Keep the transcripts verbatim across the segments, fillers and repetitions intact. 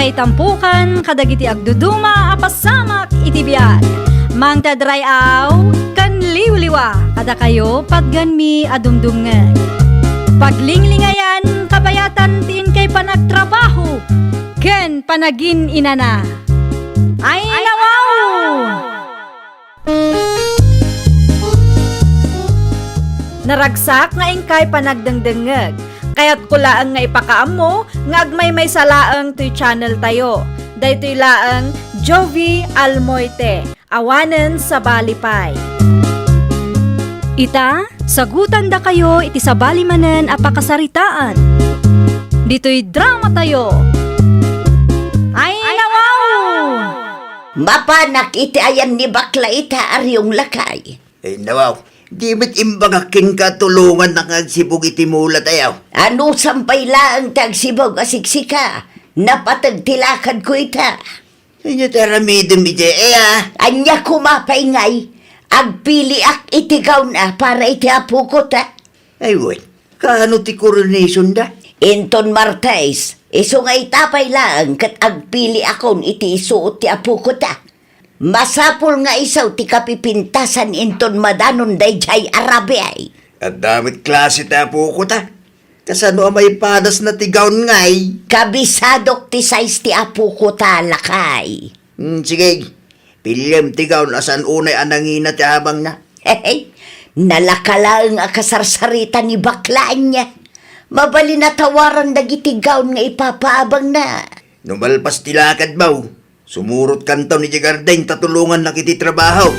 Itampukan kadagiti agduduma a pasamak iti biag. Mangted ray-aw ken liwliwa kadakayo patganmi a dumdumngeg. Paglinglingayan kabayatan ti inkay panagtrabaho ken panagin-inana. Ay, nawaw! Naragsak nga inkay panagdengdengngeg. Kayatko laeng nga ipakaammo nga agmaymaysa laeng toy channel tayo. Daytoy laeng Jovie Almoite, awanen sabali pay. Ita, sagutandakayo iti sabali manen a pakasaritaan. Ditoy drama tayo. Ay, nawaw! Mapanak iti ayan ni bakla ita, Ariong Lakay. Ay, nawaw. Di met imbagak kenka tulongannak nga agsibug iti mula tayo. Anusam pay laeng ti agsibug a siksika. Napateg ti lakadko ita. Ania ti aramidem idiay, a? Ania koma pay ngay? Agpiliak iti gown a para iti apoko ta. Ay, wen. Kaano ti coronation da? Inton Martes, isu nga ita pay laeng ket agpiliakon iti isuot ti apoko ta. Masapul nga isu ti kapipintasan inton madanon daydiay a rabii. Adda met klase ti apoko ta. Kasano a maipadasna ti gown ngay? Kabisadok ti size ti apoko ta, lakay. Hmm, sige. Piliem ti gown a saan unay a nangina ti abangna. Hehe. Nalaka laeng a kasarsarita ni bakla ania. Mabalin a tawaran dagiti gown nga ipapaabangna. No malpas ti lakadmo, sumurotkanton idiay garden ta tulongannak iti trabaho.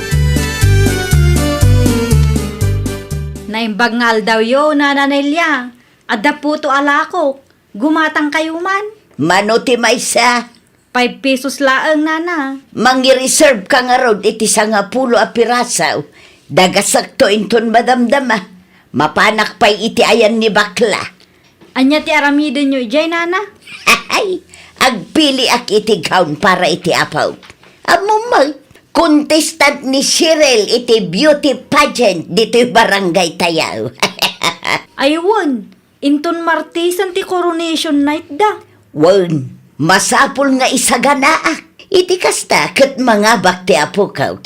Naimbag nga aldawyo, Nana Nelia. Adda puto a lakok. Gumatangkayo man. Mano ti maysa? Five pesos laeng, Nana. Mangireserve ka ngarud iti sangapulo a piraso. Dagasekto inton madamdama. Mapanak pay iti ayan ni bakla. Ania ti aramidenyo idiay, Nana? Ay, agpiliak iti gown para iti apok. Ammom met, contestant ni Cheryl iti beauty pageant ditoy barangay tayo. Ay, wen, inton Martesen ti coronation night da. Wen, masapul nga isaganaak. Iti kasta ket mangabak ti apok.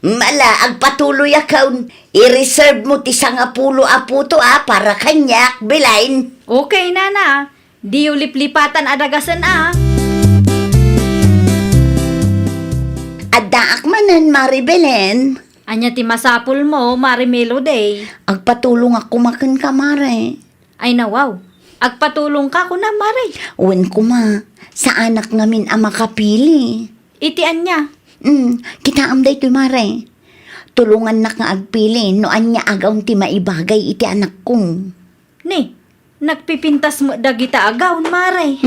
Mala, agpatuloyakon. I-reserve mo ti sangapulo a puto a para kaniak, Belen. Okay, Nana. Diyo liplipatan a dagasen a. Addaak manen, Mare Belen. Ania ti masapulmo, Mare Melody? Agpatulongak koma kenka, Mare. Ay, nawaw. Agpatulongka kuna, Mare? Wen koma, saanak ngamin a makapili. Iti ania? Hmm, kitaem daytoy, Mare. Tulongannak nga agpili no ania a gown ti maibagay iti anakko. Ni, nagpipintas met dagita a gown, Mare.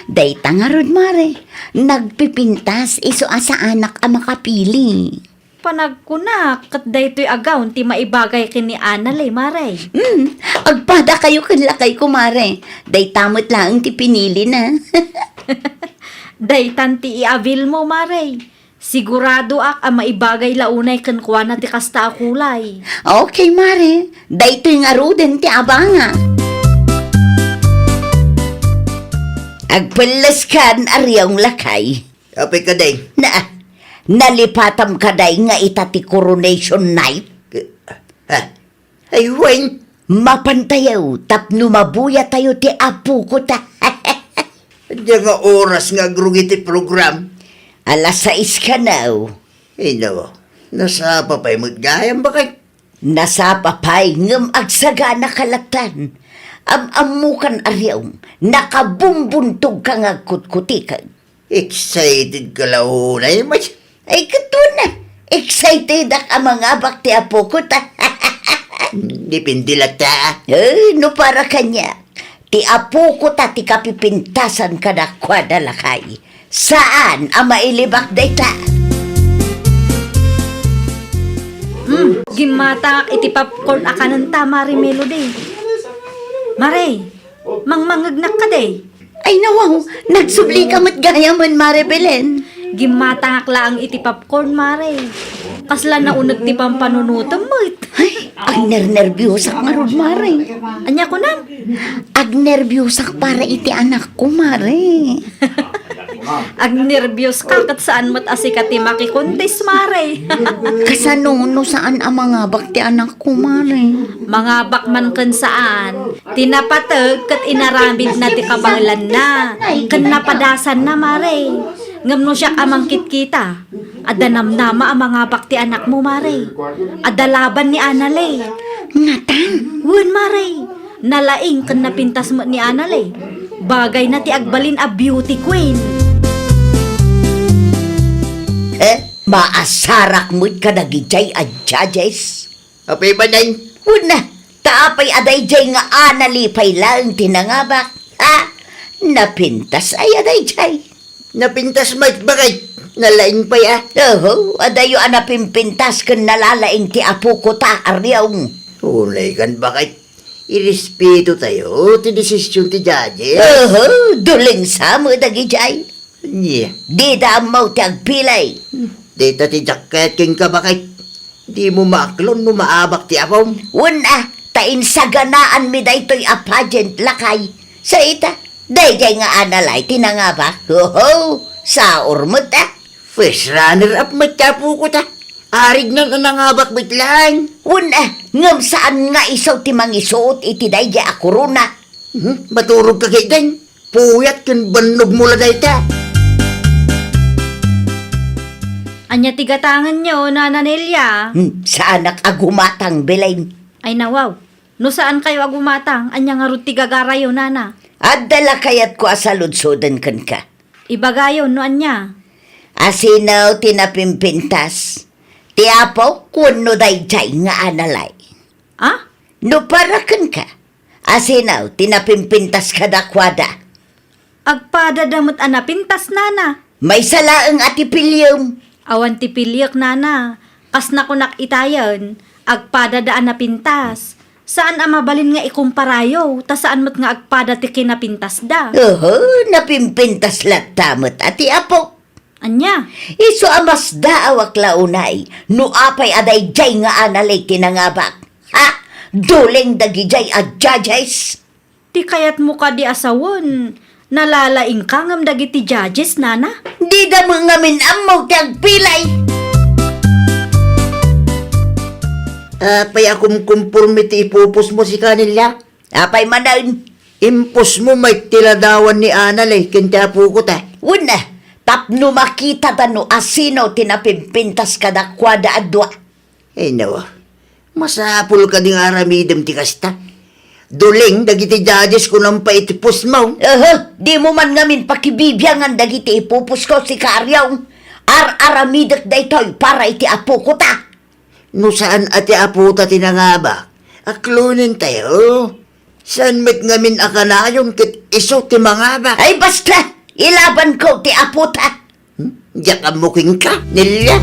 Dayta ngarud, Mare. Nagpipintas isu a saanak a makapili. Panagkunak, ket daytoy a gown ti maibagay ken ni Anale, Mare. Hmm, agpadakayo ken lakayko, Mare. Dayta met laeng ti pinilina. Daytan ti i-avail mo, Mare. Siguradoak a maibagay la unay kenkuana ti kasta a kulay. Okay, Mare. Daytoy ngaruden ti abangak. Agpelleskan, Ariong Lakay. Apay kadi? Na, nalipatam kadi nga ita ti coronation night? Ha? Ay, wen. Mapantayo tapno mabuyatayo ti apoko ta. Ania nga oras nga agrugi ti program? Alas sais kano. Ino, nasapa pay met gayam, bakay? Nasapa pay ngem agsagana ka lattan. Am-ammokan, Ariong, nakabumbuntog ka nga agkutkutikag. Excited ka la unay, Mats. Ay, ket wen a, excitedak a mangabak ti apoko ta. Depende latta. Eh, no para kaniak, ti apoko ta ti kapipintasan kadakuada, lakay. Saan a mailibak dayta. Hmm, gimmatangak iti popcorn a kanenta, Mare Melody. Mare, mangmangngegnak kadi? Ay, nawaw, nagsubli ka met gayamen, Mare Belen. Gimmatangak laeng iti popcorn, Mare. Kasla nauneg ti pampanunotem met. Ay, agnernerbiosak ngarud, Mare. Ania kunam? Agnerbiusak para iti anakko, Mare. Agnerbios ka ket saan met a sika ti makikuntis, Mare. Kasano no saan a mangabak ti anakko, Mare? Mangabak man ken saan. Ti napateg ket inaramidna ti kabaelanna ken napadasanna, Mare. Ngem no siak a mangkitkita, adda namnama a mangabak ti anakmo, Mare. Adda laban ni Anale. Ngatan? Wen, Mare. Nalaing ken napintas met ni Anale. Bagayna ti agbalin a beauty queen. Eh, maasarak met kadagidiay a judges? Apay manen? Wen, ta apay a daydiay nga Anale pay laeng ti nangabak? Ha? Napintas aya daydiay? Napintas met, baket. Nalaing pay a. Oho, adayo a napimpintas ken nalalaing ti apoko ta, Ariong. Unay kan, baket. Irespeto tayo ti desisyon ti judges. Oho, duleng sa met dagidiay. Nia. Dida ammo ti agpilay. Dita ti jacket kenka, baket. Dimo maaklon no maabak ti apom. Wen a, ta insaganaanmi daytoy a pageant, lakay. Sa ita, daydiay nga Anale ti nangabak. Oho, saor met a. First runner-up met ti apoko ta. Arignan a nangabak met laeng. Wen a, ngem saan nga isu ti mangisuot iti daydiay a korona. Hmm, maturog ka ketdin. Puyat ken bannogmo la dayta. Ania ti gatangenyo, Nana Nelia? Hmm, saanak a gumatang, Belen. Ay, nawaw. No saankayo a gumatang, ania ngarud ti gagarayo, Nana? Adda la kayatko a saludsoden kenka. Ibagayo no ania. Asino ti napimpintas? Ti apok wenno daydiay nga Anale? Ah? No para kenka, asino ti napimpintas kadakuada? Agpadada met a napintas, Nana. Maysa laeng a ti piliem. Awan ti piliek, Nana. Kas nakunak itayen, agpadada a napintas. Saan a mabalin nga ikumparayo, ta saan met nga agpada ti kinapintasda. Oho, napimpintas latta met a ti apok. Ania? Isu a masdaawak la unay, no apay a daydiay nga Anale ti nangabak. Ha? Duleng dagidiay a judges? Ti kayatmo kadi a sawen, nalalaingka ngem dagiti judges, Nana? Dida met ngamin ammo ti agpilay. Apay a kumkumporme ti ipupusmo, sika, Nelia? Apay manen? Impusmo met ti ladawan ni Anale ken ti apoko ta. Wen a, tapno makitada no asino ti napimpintas kadakuada a dua. Ay, nawa. Masapul kadi nga aramidem ti kasta. Duleng dagiti judges kunam pay iti postmo. Aha, dimo man ngamin pakibibiangan dagiti ipupusko, sika Ariong. Ar-aramidek daytoy para iti apoko ta. No saan a ti apota ti nangabak, aklonen tayo. Saan met ngamin a kanayon ket isu ti mangabak? Ay, basta! Ilabanko ti apota! Hmm? Diak ammo kenka, Nelia.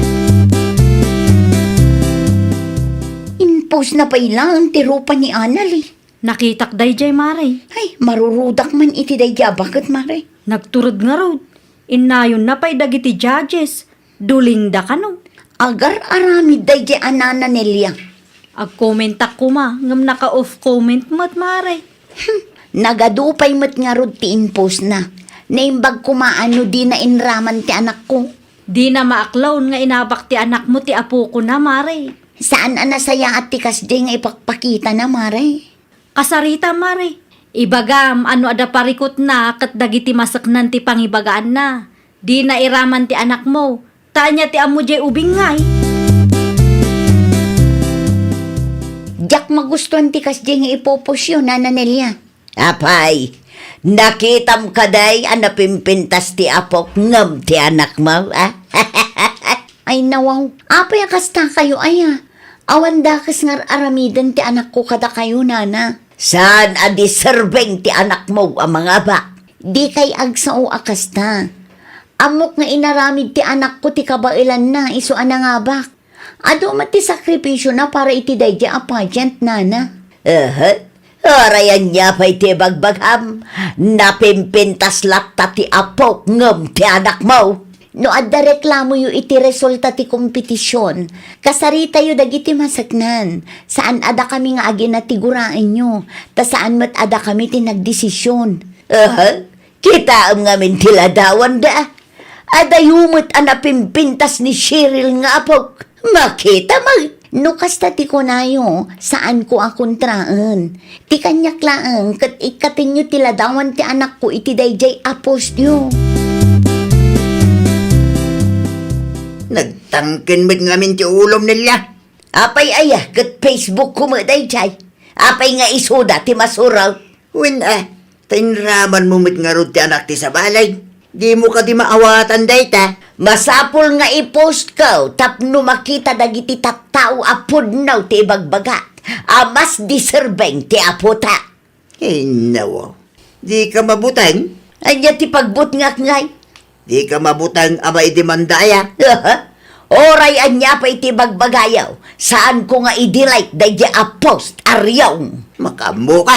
Impusna pay laeng ti rupa ni Anale. Nakitak daydiay, Mare. Ay, marurudak man iti daydiay a baket, Mare. Nagturod ngarud. Innayonna pay dagiti judges. Dulingda kano. Agar-aramid daydiay a Nana Nelia. Agkomentak koma, ngem naka-off comment met, Mare. Hmm, nagadu pay met ngarud ti impusna. Naimbag koma a no dina inraman ti anakko. Dina maaklon nga inabak ti anakmo ti apokona, Mare. Saan a nasayaat ti kasdiay nga ipakpakitana, Mare. Kasarita, Mare. Ibagam a no adda parikutna ket dagiti maseknan ti pangibagaanna. Dina iraman ti anakmo. Ta ania ti ammo diay ubing ngay? Diak magustuan ti kasdiay nga ipupusyo, Nana Nelia. Apay, nakitam kadi a napimpintas ti apok ngem ti anakmo, a? Ay, nawaw. Apay a kasta kayo, aya? Awan dakes nga ar-aramiden ti anakko kadakayo, Nana. Saan a deserving ti anakmo a mangabak? Dikay agsao a kasta. Ammok nga inaramid ti anakko ti kabaelanna isu a nangabak. Adu met ti sakripisiona para iti daydiay a pageant, Nana. Ehe. Uray ania pay ti ibagbagam, napimpintas latta ti apok ngem ti anakmo. No adda reklamoyo iti resulta ti kompetision, kasaritayo dagiti maseknan. Saan a dakami nga aginatiguranyo, ta saan met a dakami ti nagdesision. Aha, kitaem ngamin ti ladawanda. Adayo met a napimpintas ni Cheryl nga apok. Makita met. No kasta ti kunayo, saanko a kontraen. Ti kaniak laeng ket ikkatenyo ti ladawan ti anakko iti daydiay a postyo. Nagtangken met ngamin ti ulom, Nelia. Apay aya ket Facebook ko met daydiay? Apay nga isuda ti masuraw? Wen a, ta inramanmo met ngarud ti anak ti sabali. Dimo kadi maawatan dayta? Masapul nga i-post ko tapno makita dagiti tattao a pudno ti ibagbagak a mas deserving ti apota. Innawo. Dika mabuteng? Ania ti pagbutngak ngay? Dika mabuteng a maidemanda aya? Oray ania pay ti bagbagayo, saanko nga i-delete daydi a post a riong. Makaammoka.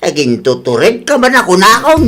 Agintuturedka man a kunakon.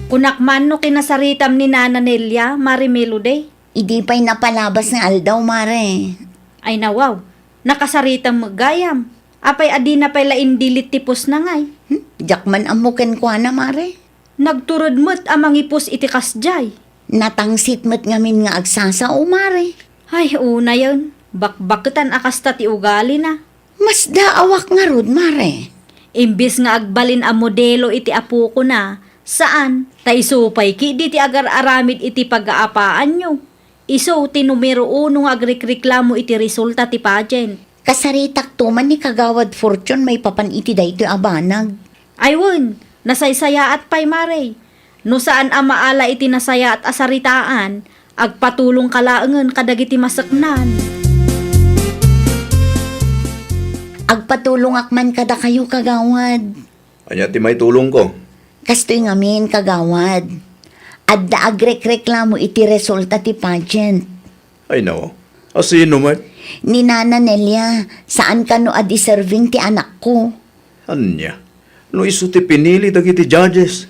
Kunak man no kinasaritam ni Nana Nelia, Mare Melody. Idi pay napalabas nga aldaw, Mare. Ay nawaw, nakasaritam met gayam. Apay a dina pay la in-delete ti postna ngay? Hmm? Diak man ammo kenkuana, Mare. Nagtured met a mangi-post iti kasdiay. Natangsit met ngamin nga agsasao, Mare. Ay, unayen, bakbaketan a kasta ti ugalina. Masdaawak ngarud, Mare. Imbes nga agbalin a modelo iti apokona, saan, ta isu pay ketdi ti agar-aramid iti pagaapaanyo. Isu ti numero uno nga agrekreklamo iti resulta ti pageant. Kasaritakto man ni Kagawad Fortune maipapan iti daytoy a banag. Ay wen, nasaysayaat pay, Mare. No saan a maala iti nasayaat a saritaan, agpatulongka laengen kadagiti maseknan. Agpatulongak man kadakayo, Kagawad. Ania ti maitulongko? Kastoy ngamin, Kagawad. Adda agrekreklamo iti resulta ti pageant. Ay, nao. Asino met? Ni Nana Nelia, saan kano a deserving ti anakko. Ania? No isu ti pinili dagiti judges,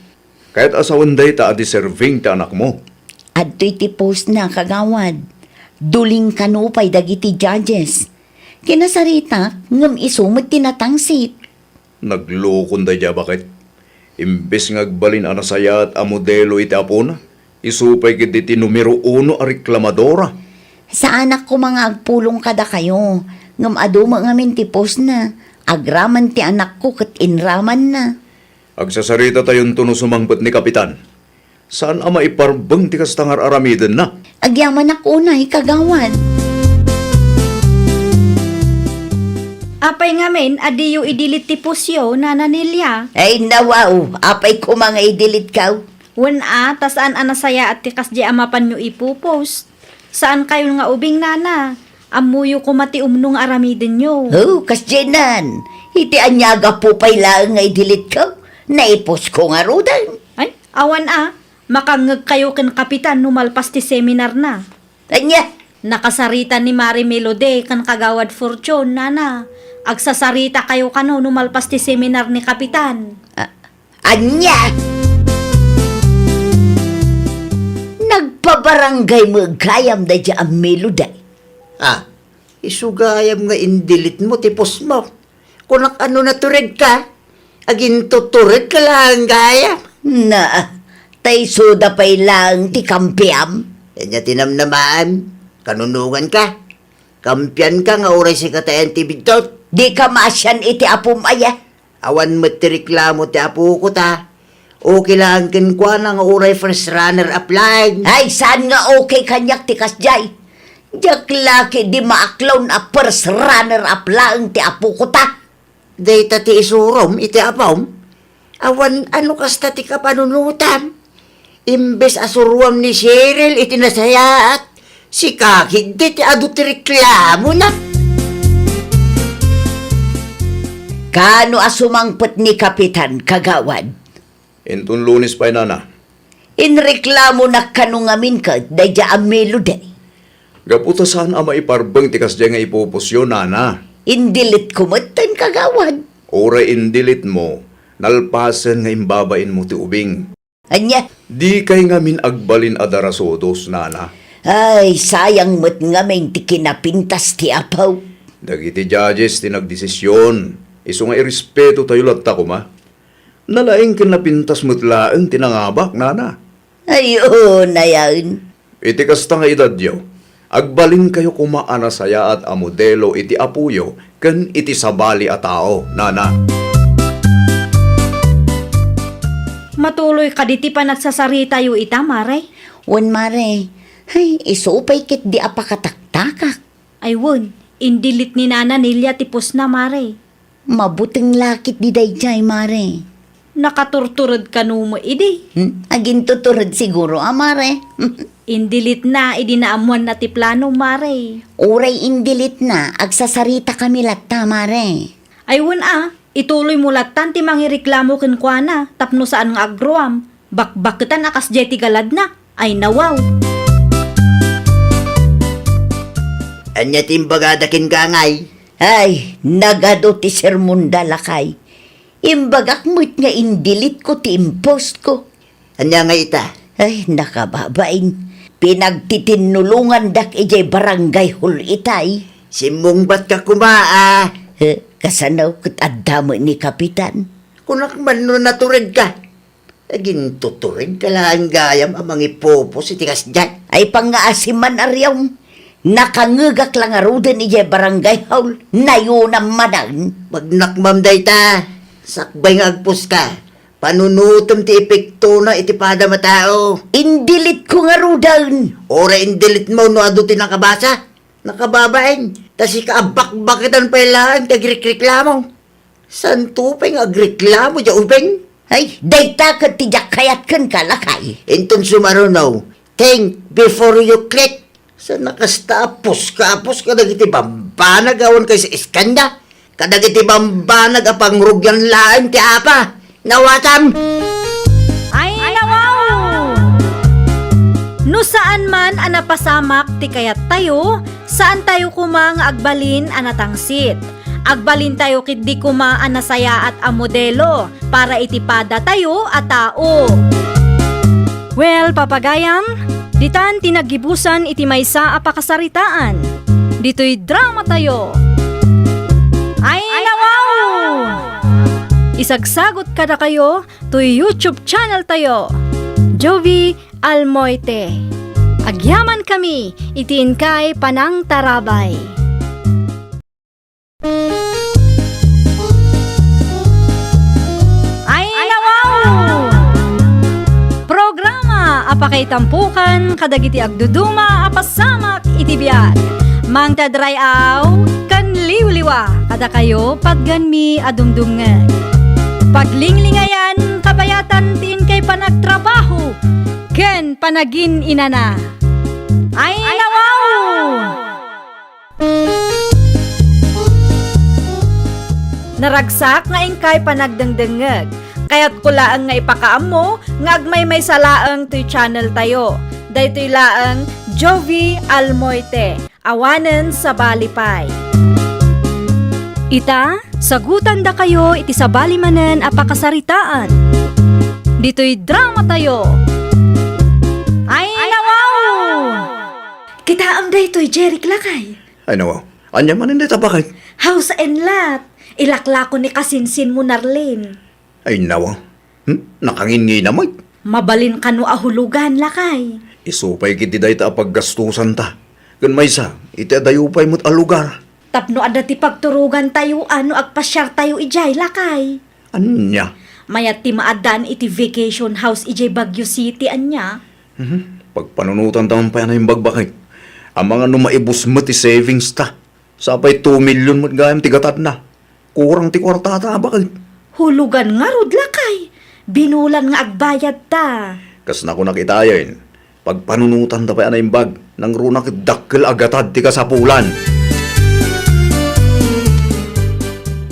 kayat a sawen dayta a deserving ti anakmo. Adtoy ti postna, Kagawad. Duling kano pay dagiti judges. Kinasaritak, ngem isu met ti natangsit. Naglukon daydi a baket. Imbes nga agbalin a nasayaat a modelo iti apona, isu pay ketdi ti numero uno a reklamadora. Saanak koma nga agpulong kadakayo, ngem adu met ngamin ti postna, agraman ti anakko ket inramanna. Agsasaritatayon no sumangpet ni Kapitan. Saan a maiparbeng ti kasta nga ar-aramidenna. Agyamanak unay, Kagawad. Apay ngamin a diyo i-delete ti postyo, Nana Nelia? Ay, nawaw, apay koma nga i-delete kaw? Wen a, ta saan a nasayaat ti kasdiay a mapanyo ipopost. Saan kayon nga ubing, Nana. Ammoyo koma ti umno nga aramidenyo. Oh, kasdiay nan. Iti ania a gapu pay laeng nga i-delete ko, naipost ko ngaruden. Ay, awan a. Makangngeg kayo ken Kapitan no malpas ti seminar na. Ania? Nakasarita ni Mare Melody ken Kagawad Fortune, Nana. Agsasarita kayo kano no malpas ti seminar ni Kapitan. Ah, Ania? Nagpabarangay met gayam daydi a Melody. Ah, isu gayam nga in-delete mo ti post mo. Kunak, ano, naturedka? Agintuturedka laeng gayam. Na, ta isuda pay laeng ti kampiam. Ania ti namnamaem? Kanunonganka? Kampianka nga uray sika ti ayan ti biddut? Dika maasian iti apom aya? Awan met ti reklamo ti apoko ta. Okay laeng kenkuana nga uray first runner up laeng. Ay, saan nga okay kaniak ti kasdiay? Diak la ketdi maaklon a first runner up laeng ti apoko ta. Dayta ti isurom iti apom? Awan ano kasta ti kapanunotam? Imbes a suruam ni Cheryl iti nasayaat, sika ketdi ti adu ti reklamona. Kaano a sumangpet ni Kapitan, Kagawad? Inton Lunes pay, Nana. Inreklamonak kano ngamin ket daydi a Melody. Gapu ta saan a maiparbeng ti kasdiay nga ipupusyo, Nana. In-delete ko metten, Kagawad. Uray in-delete mo, nalpasen nga imbabain mo ti ubing. Ania? Dikay ngamin agbalin a darasudos, nana. Ay, sayang met ngamin ti kinapintas ti apo. Dagiti judges ti nagdesisyon, isu nga irespetotayo latta koma. Nalaing ken napintas met laeng ti nangabak, nana. Ay, oo, nayaen. Iti kasta nga edadyo, agbalinkayo koma a nasayaat a modelo iti apoyo ken iti sabali a tao, nana. Matuloy kadi ti panagsasaritayo ita, Mare? Wen, Mare. Ay, isu pay ketdi a pakataktakak. Ay wen, in-delete ni Nana Nelia ti postna, Mare. Mabuteng la ketdi daydiay, Mare. Nakaturtured kano met idi? Hmm? Agintutured siguro a, Mare. In-delete na idi naammoanna ti plano, Mare. Uray in-delete na, agsasaritakami latta, Mare. Ay wen a, ituloymo lattan ti mangireklamo kenkuana tapno saan nga agruam. Bakbaketan a kasdiay ti galadna. Ay, nawaw. Ania ti imbagada kenka, ngay? Ay, nagadu ti sermonda, lakay. Imbagak met nga in-delete ko ti in-post ko. Ania ngay ita? Ay, nakababain. Pinagtitinnulongandak idiay barangay hall itay. Simmungbatka koma, a. Eh, kasano ket adda met ni Kapitan? Kunak man no naturedka. Agintuturedka laeng gayam a mangipopost iti kasdiay. Ay, pangngaasim man, Ariom. Nakangngegak la ngaruden idiay barangay hall. Nayonam manen. Magnakmam dayta. Sakbay nga agpostka, panunotem ti epektona iti padam a tao. In-delete ko ngaruden. Uray in-delete mo no adu ti nakabasa. Nakababain. Ta sika a bakbaketan pay laeng ti agrekreklamo. Saanto pay nga agreklamo diay ubing? Ay, dayta ket ti diak kayat kenka, lakay. Inton sumaruno, think before you click. Saan a kasta a puska a puska dagiti bambanag awan kay sa iskanda? Kadagiti bambanag a pangrugian laeng ti apa? Nawatam! Ay, nawaw! No saan man a napasamak ti kayattayo, saantayo koma nga agbalin a natangsit. Agbalintayo ketdi koma a nasayaat a modelo para iti padatayo a tao. Well, papagayam, ditan ti naggibusan iti maysa a pakasaritaan. Ditoy dramatayo. Ay, nawaw! Isagsagot kadakayo toy YouTube channel tayo, Jovie Almoite. Agyamankami iti inkay panangtarabay. Ay, nawaw! Programa a pakaitampokan kadagiti agduduma a pasamak iti biag. Mangted ray-aw ken liwliwa kadakayo patgenmi a dumdumngeg. Paglinglingayan, kabayatan ti inkay panagtrabaho ken panagin-inana. Ay, nawaw! Naragsak nga inkay panagdengdengngeg. Kayatko laeng nga ipakaammo nga agmaymaysa laeng toy channel tayo. Daytoy laeng Jovie Almoite, awanen sabali pay. Ita, sagutandakayo iti sabali manen a pakasaritaan. Ditoy dramatayo. Ay, nawaw! Kitaem daytoy, Jeric, lakay. Ay, nawaw. Ania manen dayta, baket? House and lot. Ilaklako ni kasinsinmo, Narlene. Ay, nawaw. Hmm? Nakanginnginam met. Mabalin kano a hulugan, lakay. Isu pay ketdi dayta a paggastusanta. Ken maysa, iti adayo pay met a lugar. Tapno adda ti pagturogantayo a no agpasiartayo idiay, lakay. Ania? Mayat ti maaddaan iti vacation house idiay Baguio City, ania? Mhm. Pagpanunotanta man pay a naimbag, baket. Amangan no maibus met ti savings ta. Sapay two million met gayam ti gatadna. Kurang ti kuartata, baket. Hulugan ngarud, lakay. Binulan nga agbayadta. Kas nakunak itayen, pagpanunotanta pay a naimbag, nangruna ket dakkel a gatad ti kasapulan.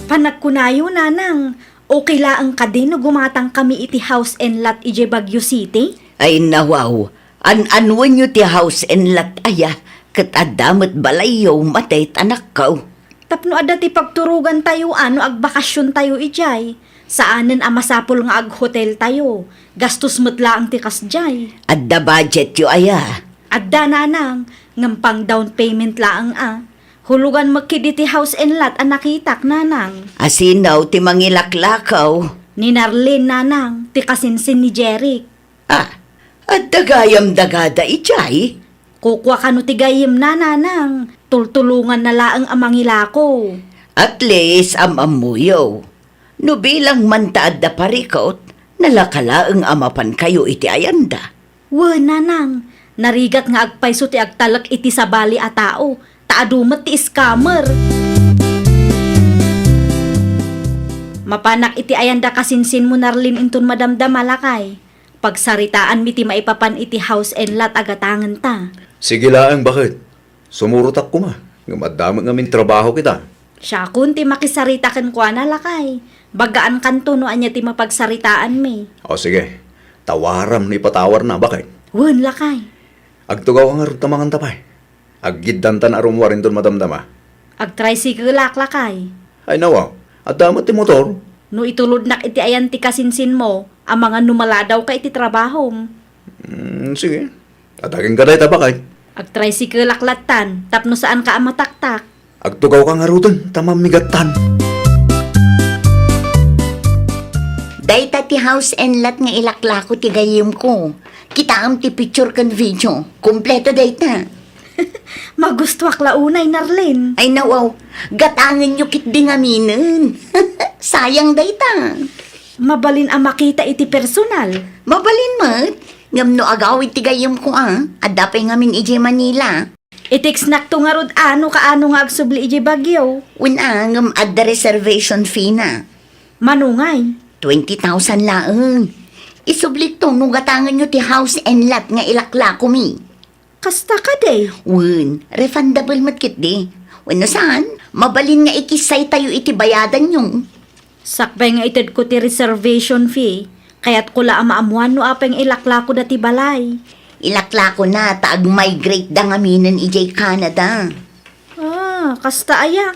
Panagkunayo, nanang, okay laeng kadi no gumatangkami iti house and lot idiay Baguio City? Ay, nawaw. An-anuenyo ti house and lot aya, ket adda met balayyo, matay ti anakko. Tapno adda ti pagturogantayo a no agbakasiontayo idiay, saanen a masapul nga aghoteltayo. Gastos met laeng ti kasdiay. Adda budgetyo aya? Adda, nanang, ngem pang down payment laeng a. Hulugan met ketdi ti house and lot a nakitak, nanang. Asino ti mangilaklakaw? Ni Narlene, nanang, ti kasinsin ni Jeric. Ah, adda gayam dagada idiay? Kukua kano ti gayyemna, nanang. Tultulonganna laeng a mangilako. At least, am-ammoyo. No bilang man ta adda parikut, nalaka laeng a mapankayo iti ayanda. Wen, nanang, narigat nga agpayso ti agtalek iti sabali a tao, ta adu met ti scammer. Mapanak iti ayanda kasinsinmo, Narlene, inton madamdama, lakay. Pagsaritaanmi ti maipapan iti house and lot a gatangenta. Sige laeng, baket. Sumurotak koma, ngem adda met ngamin trabaho kita. Siakon ti makisarita kenkuana, lakay. Bagaan kanto no ania ti mapagsaritaanmi. O sige, tawaram no ipatawarna, baket. Wen, lakay. Agtugaw ka ngarud ta manganta pay. Aggiddantan a rummuar inton madamdama. Agtricycle-ak, lakay. Ay, nawaw. Adda met ti motor. No itulodnak iti ayan ti kasinsinmo, amangan no maladawka iti trabahom. Mm, sige. Adda kenka dayta, baket. Agtricycle-ak lattan, tapno saanka a mataktak. Agtugawka ngaruden, ta mammigattan. Dayta ti house and lot nga ilaklako ti gayyemko. Kitaem ti picture ken video. Kompleto dayta. Magustuak la unay, Narlene. Ay, nawaw. Gatangenyo ketdi ngaminen. Sayang dayta. Mabalin a makita iti personal. Mabalin met. Ngem no agawid ti gayyemko a, adda pay ngamin idiay Manila. I-textnakto ngarud a no kaano nga agsubli idiay Baguio. Wen a, ngem adda reservation fee na. Mano ngay? Twenty thousand laeng. Isublikto no gatangenyo ti house and lot nga ilaklakomi. Kasta kadi? Wen, refundable met ketdi. Wenno saan, mabalin nga ikissaytayo iti bayadanyo. Sakbay nga itedko ti reservation fee, kayatko la a maammuan no apay nga ilaklakoda ti balay. Ilaklakona ta agmigrate-da ngaminen idiay Canada. Ah, kasta aya?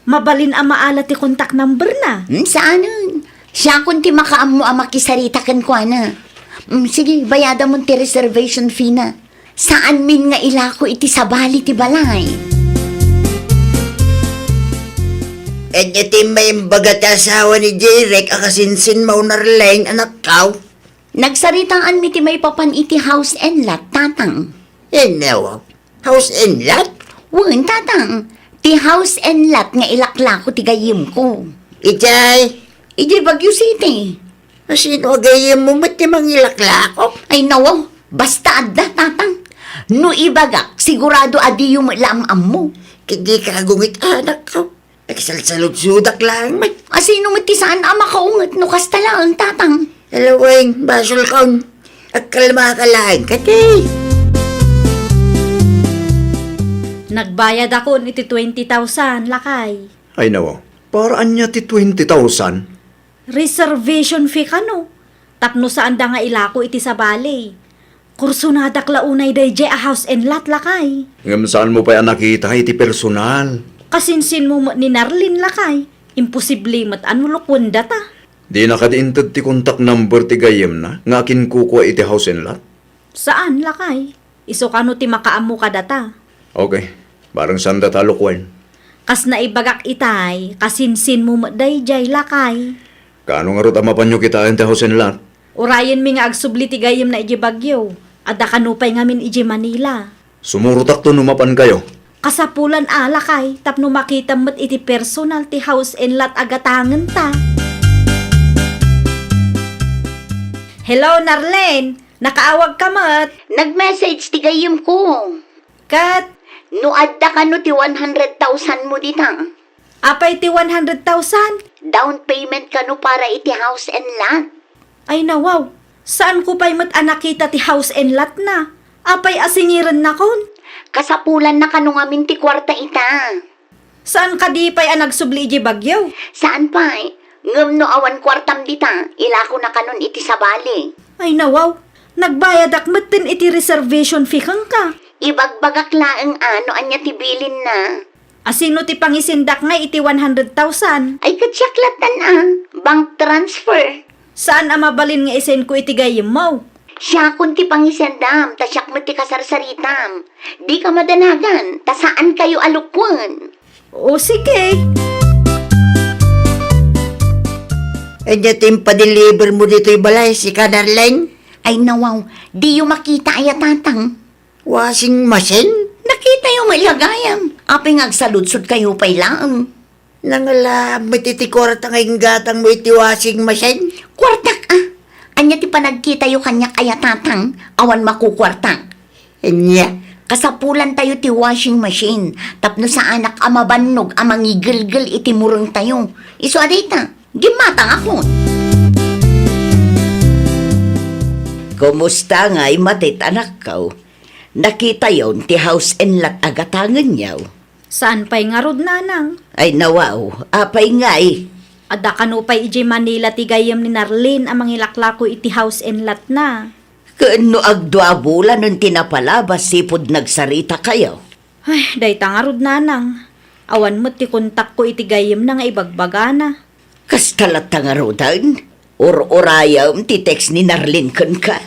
Mabalin a maala ti contact number na? Hmm, saanen. Siakon ti makaammo a makisarita kenkuana. Hmm, sige, bayadamon ti reservation fee na. Saanmin nga ilako iti sabali ti balay. Ania ti maimbag ti asawa ni Jeric a kasinsinmo, Narlene, anakko? Nagsaritaanmi ti maipapan iti house and lot, Tatang. Ania? House and lot? Wen, Tatang. Ti house and lot nga ilaklako ti gayyemko. Idiay? Idiay Baguio City. Asino a gayyemmo met ti mangilaklako? Ay, nawaw. Basta adda, Tatang. No ibagak, sigurado a diyo met la am-ammo. Ket dika agungit, anakko. Agsalsaludsodak laeng met. Asino met ti saan a makaunget no kasta laeng, Tatang? Alaweng, basolkon. Agkalmaka laeng kadi. Nagbayadakon iti twenty thousand, lakay. Ay, nawaw. Para ania ti twenty thousand? Reservation fee kano? Tapno saanda nga ilako iti sabali. Kursonadak la unay daydiay a house and lot, lakay. Ngem saanmo pay a nakita iti personal? Kasinsinmo met ni Narlene, lakay. Imposible met a no lukuendata. Dina kadi inted ti contact number ti gayyemna nga akinkukua iti house and lot? Saan, lakay. Isu kano ti makaammo kadata. Okay. Bareng saandata a lukuen. Kas naibagak itay, kasinsinmo met daydiay, lakay. Kaano ngarud a mapanyo kitaen ti house and lot? Urayenmi nga agsubli ti gayyemna idiay Baguio. Adda kano pay ngamin idiay Manila. Sumurotakto no mapankayo. Kasapulan a, lakay, tapno makitam met iti personal ti house and lot a gatangenta. Hello, Narlene! Nakaawagka met? Nag-message ti gayyemko. Ket? No adda kano ti one hundred thousand mo dita. Apay ti one hundred thousand? Down payment kano para iti house and lot. Ay, nawaw. Saanko pay met a nakita ti house and lot na. Apay a singirennakon? Kasapulanna kano ngamin ti kuarta ita. Saan kadi pay a nagsubli idiay Baguio? Saan pay. Ngem no awan kuartam dita, ilakona kanon iti sabali. Ay, nawaw. Nagbayadak metten iti reservation fee kenka. Ibagbagak laeng a no ania ti bilinna. Asino ti pangisendak ngay iti one hundred thousand? Ay, ket siak lattan a. Bank transfer. Saan a mabalin nga isendko iti gayyemmo? Siakon ti pangisendam, ta siak met ti kasarsaritam. Dika madanagan, ta saankayo a lukuen. O, sige. Ania ti impadeliver mo ditoy balay, sika, Narlene? Ay, nawaw, diyo makita aya, Tatang? Washing machine? Nakitayo met la gayam. Apay nga agsaludsodkayo pay laeng? Nangala met iti kuarta nga inggatangmo iti washing machine? Kuartak, a? Ania ti panagkitayo kaniak aya, Tatang? Awan makukuartak. Ania? Kasapulantayo ti washing machine tapno saanak a mabannog a mangigelgel iti murengtayo. Isu a dayta, gimmatangakon. Kumusta ngay, Matet, anakko? Nakitayon ti house and lot a gatangenyo? Saan pay ngarud, Nanang? Ay, nawaw. Apay ngay? Adda kano pay idiay Manila ti gayyem ni Narlene a mangilaklako iti house and lot na. Ken no agdua a bulanen ti napalabas, sipud nagsaritakayo? Ay, dayta ngarud, Nanang. Awan met ti kontakko iti gayyemna nga ibagbagana. Kasta latta ngaruden? Ur-urayem ti text ni Narlene kenka?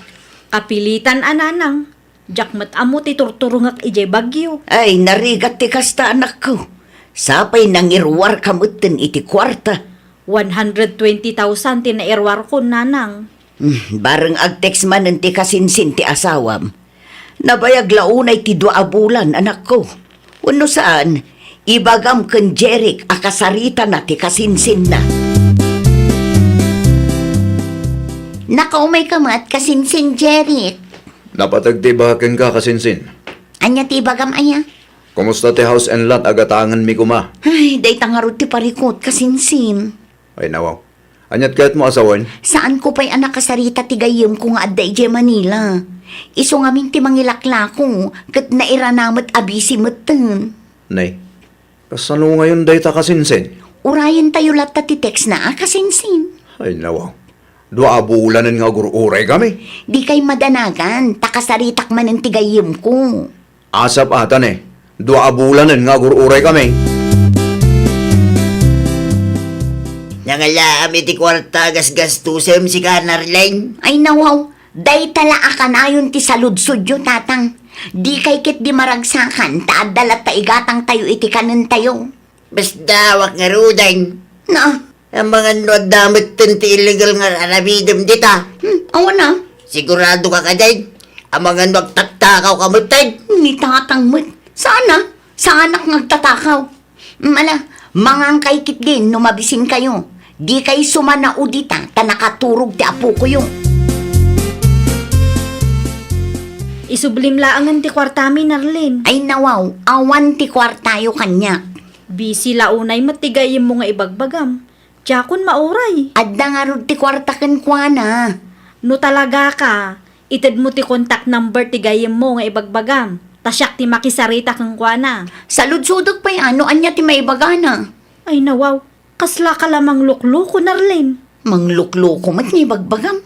Kapilitan a, Nanang. Diak met ammo ti turturongek idiay Baguio. Ay, narigat ti kasta, anakko. Sapay nangiruarka metten iti kuarta. One hundred twenty thousand ti nairuarkon, Nanang. Hmm, bareng agtext manen ti kasinsin ti asawam. Nabayag la unay ti dua a bulan, anakko. Wenno saan, ibagam ken Jeric a kasaritana ti kasinsinna. Nakaumayka met, kasinsin Jeric. Napateg ti ibagak kenka, kasinsin. Ania ti ibagam aya? Kumusta ti house and lot a gatangenmi koma? Ay, dayta ngarud ti parikut, kasinsin. Ay, nawaw. Aniat kayatmo a sawen? Saanko pay a nakasarita ti gayyemko nga adda idiay Manila. Isu ngamin ti mangilaklako, ket nairana met a busy metten. Nay, kasano ngayon dayta, kasinsin? Urayentayo latta ti text na a, kasinsin. Ay, nawaw. Dua a bulanen nga agur-uraykami. Dikay madanagan, ta kasaritak manen ti gayyemko. Asap ata ne, dua a bulanen nga agur-uraykami. Nangalaam iti kuarta gasgastusem, sika, Narlene. Ay, nawaw, dayta la a kanayon ti saludsodyo, Tatang. Dikay ketdi maragsakan, ta adda latta igatangtayo iti kanentayo. Basta, awan ngaruden. Na? Amangan no adda metten ti illegal nga aramidem dita. Hmm, awan a. Siguradoka kadi? Amangan no agtatakaw ka metten? Ni Tatang met. Saan a? Saanak nga agtatakaw. Hmm, ala, mangankay ketdin no mabisinkayo. Dikay sumanao dita, ta nakaturog ti apokoyo. Isublim laengen ti kuartami, Narlene. Ay, nawaw, awan ti kuartayo kaniak. Busy la unay met ti gayyemmo nga ibagbagam. Diakon mauray. Adda ngarud ti kuarta kenkuana. No talagaka, itedmo ti contact number ti gayyemmo nga ibagbagam, ta siak ti makisarita kenkuana. Saludsodek pay a no ania ti maibagana. Ay, nawaw, kaslaka la manglukloko, Narlene. Manglukloko met nga ibagbagam.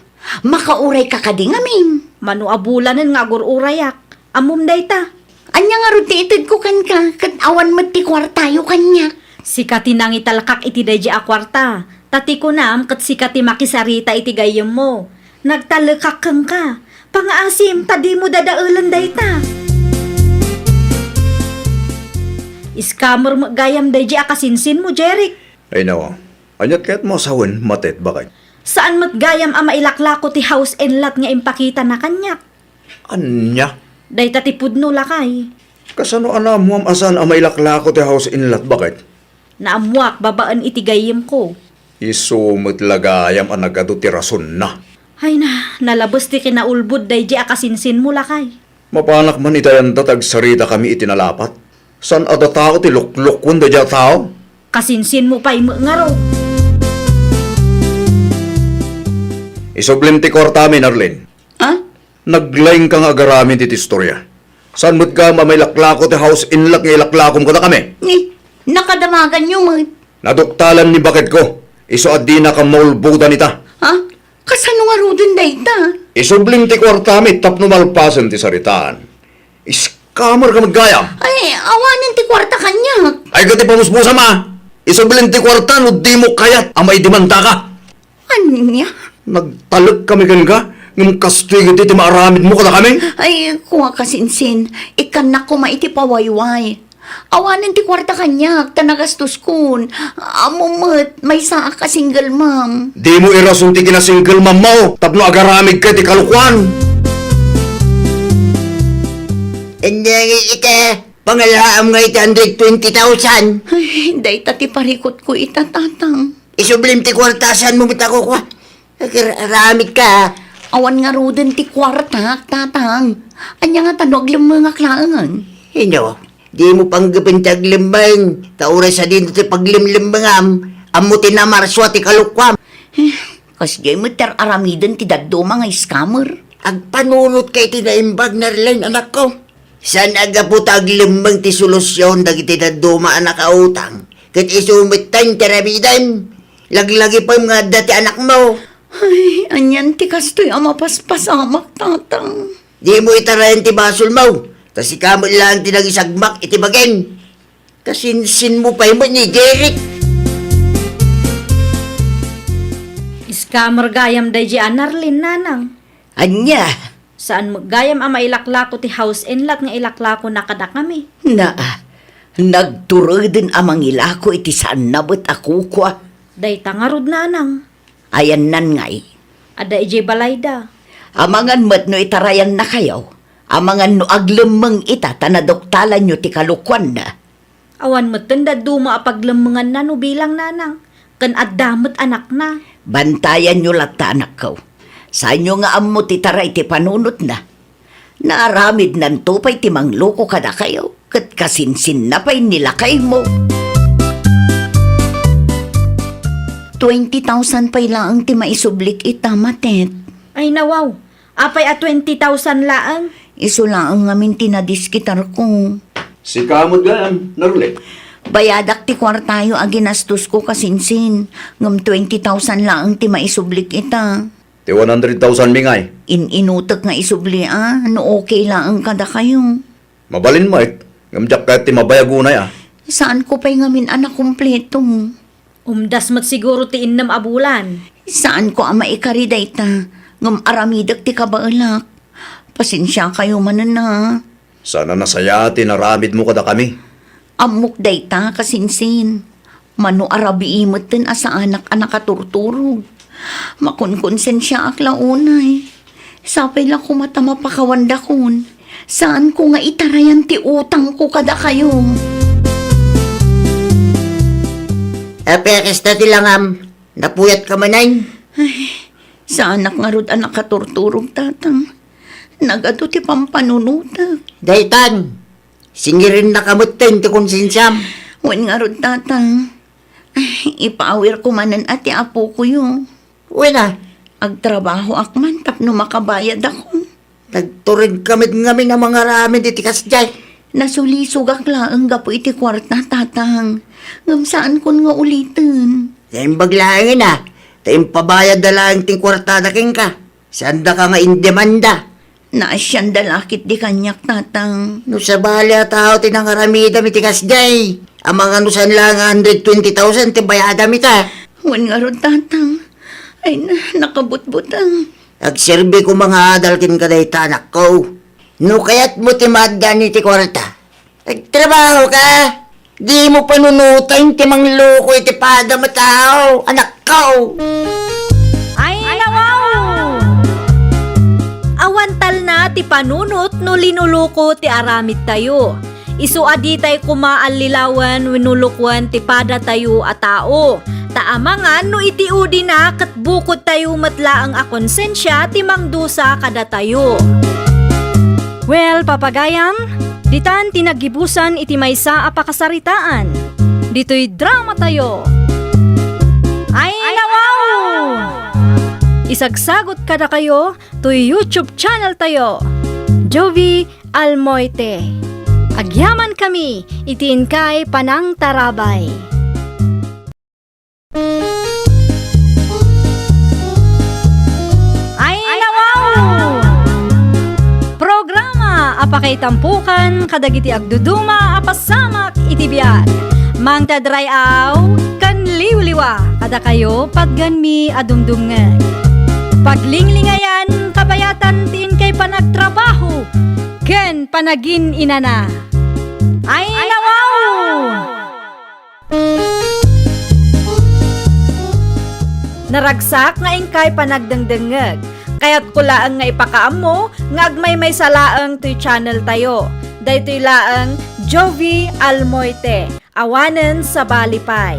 Makaurayka kadi ngamin? Mano a bulanen nga agur-urayak. Ammom dayta. Ania ngarud ti itedko kenka, ket awan met ti kuartayo kaniak? Sika ti nangitalkak iti daydi a kuarta, ta ti kunam ket sika ti makisarita iti gayyemmo. Nagtalekak kenka. Pangaasim ta dimo dadaelen dayta. Scammer met gayam daydi a kasinsinmo, Jeric. Ay, nawa. Aniat kayatmo a sawen, Matet, baket? Saan met gayam a mailaklako ti house and lot nga impakitana kaniak? Ania? Dayta ti pudno, lakay. Kasano a naammoam a saan a mailaklako ti house and lot, baket? Naammoak babaen iti gayyemko. Isu met la gayam a nagadu ti rasonna. Ay na, nalabes ti kinaulbod daydi a kasinsinmo, lakay. Mapanak man ita yanda ta agsaritakami iti nalapat. Saan a datao ti luklukon daydi a tao? Kasinsinmo pay met ngarud. Isublim ti kuartami, Narlene. Ah? Naglaingka nga agaramin ti istorya. Saan met gayam a mailaklako ti house and lot nga ilaklakom kadakami? Ni, nakadamaganyo met. Naduktalan ni baketko. Isu a dinakam maulbodan ita. Ha? Kasano ngaruden dayta? Isublim ti kuartami tapno malpasen ti saritaan. Scammer ka met gayam. Ay, awanen ti kuarta kaniak. Ay, ket ipamusmusam a. Isublim ti kuarta no dimo kayat a maidemandaka. Ania? Nagtalek kami kenka, ngem kastoy gaytoy ti maaramidmo kadakami? Ay, kua, kasinsin, ikkannak koma iti pawayway. Awanen ti kuarta kaniak, ta nagastoskon. Ammom met, maysaak a single mom. Dimo irason ti kina-single mom mo tapno agaramidka iti kalokuan. Ania ngay ita, pangalaam nga iti hundred twenty thousand? Ay, dayta ti parikutko ita, Tatang. Isublim ti kuarta, saanmo met a kukua. Agir-, aramidka. Awan ngaruden ti kuartak, Tatang. Ania ngata no aglemmengak laeng? Ino, dimo panggepen ti aglemmeng, ta uray sadino ti paglemlemmengam, ammo ti namarsua ti kalokuam. Eh, kasdiay met ti ar-aramiden ti dadduma nga scammer. Agpanunotka iti naimbag, Narlene, anakko. Saan a gapu ta aglemmeng ti solusion dagiti dadduma a nakautang, ket isu metten ti aramidem. Laglagipem nga adda ti anakmo. Ay, anian ti kastoy a mapaspasamak, Tatang? Dimo itarayan ti basolmo, ta sika met laeng ti nangisagmak iti bagim. Kasinsinmo pay met ni Derek. Scammer gayam daydiay a Narlene, nanang. Ania? Saan met gayam a mailaklako ti house and lot nga ilakona kadakami. Naa, nagtureden a mangilako iti saanna met a kukua. Dayta ngarud, nanang. Ayannan ngay? Adda idiay balayda. Amangan met no itarayannakayo. Amangan no aglemmeng ita ta naduktalanyo ti kalokuanna. Awan metten dadduma a paglemmenganna no bilang, nanang, ken adda met anakna. Bantayanyo latta, anakko. Saanyo nga ammo ti taray ti panunotna. Naaramidnanto pay ti mangloko kadakayo, ket kasinsinna pay ni lakaymo. Twenty thousand pay laeng ti maisublik ita, Matet. Ay, nawaw. Apay a twenty thousand laeng? Isu laeng ngamin ti nadiskitarko. Sika met gayam, Narlene. Bayadak ti kuartayo a ginastosko, kasinsin, ngem twenty thousand laeng ti maisublik ita. Ti one hundred thousand mi ngay? In-inutek nga isubli a, no okay laeng kadakayo. Mabalin met, ngem diak kayat ti mabayag unay a. Saanko pay ngamin a nakumpleto. Umdas met siguro ti innem a bulan. Saanko a maikari dayta, ngem aramidek ti kabaelak. Pasensiakayo manen a. Saan a nasayaat ti inaramidmo kadakami. Ammok dayta, kasinsin. Mano a rabii metten a saanak a nakaturturog. Makonkonsensiaak la unay. Sapay la koma ta mapakawandakon. Saanko nga itarayan ti utangko kadakayo. Apay a kasta ti langam, napuyatka manen? Ay, saanak ngarud a nakaturturog, Tatang. Nagadu ti pampanunotek. Daytan, singirennaka metten ti konsensiam. Wen ngarud, Tatang. Ay, ipaawirko manen a ti apokoyo. Wen a? Agtrabahoak man tapno makabayadakon. Nagturedka met ngamin a mangaramid iti kasdiay. Nasulisogak laeng gapu iti kuarta, Tatang. Ngem saankon nga uliten. Naimbag laengen a, ta impabayadda laeng ti kuartada kenka. Saandaka nga indemanda. Naasianda la ketdi kaniak, Tatang. No sabali a tao ti nangaramidam iti kasdiay, amangan no saan laeng a hundred twenty thousand ti bayadam ita. Wen ngarud, Tatang. Ay na, nakabutbuteng. Agserbi koma nga adal kenka dayta, anakko. No kayatmo ti maaddaan iti kuarta, agtrabahoka. Dimo panunoten ti mangloko iti padam a tao, anakko. Ay, nawaw! Awan talna ti panunot no linuloko ti aramidtayo. Isu a ditay koma allilawen wenno lukoen ti padatayo a tao. Ta amangan no iti udina ket bukodtayo met laeng a konsensia ti mangdusa kadatayo. Well, papagayam, ditan ti naggibusan iti maysa a pakasaritaan. Ditoy dramatayo. Ay, nawaw! Isagsagot kadakayo toy YouTube channel tayo, Jovie Almoite. Agyamankami iti inkay panangtarabay. Ay, nawaw! Programa a pakaitampokan kadagiti agduduma a pasamak iti biag. Mangted ray-aw ken liwliwa kadakayo, patganmi a dumdumngeg. Paglinglingayan, kabayatan ti inkay panagtrabaho ken panagin-inana. Ay, nawaw! Naragsak nga inkay panagdengdengngeg. Kayatko laeng nga ipakaammo nga agmaymaysa laeng toy channel tayo. Daytoy laeng Jovie Almoite. Awanen sabali pay.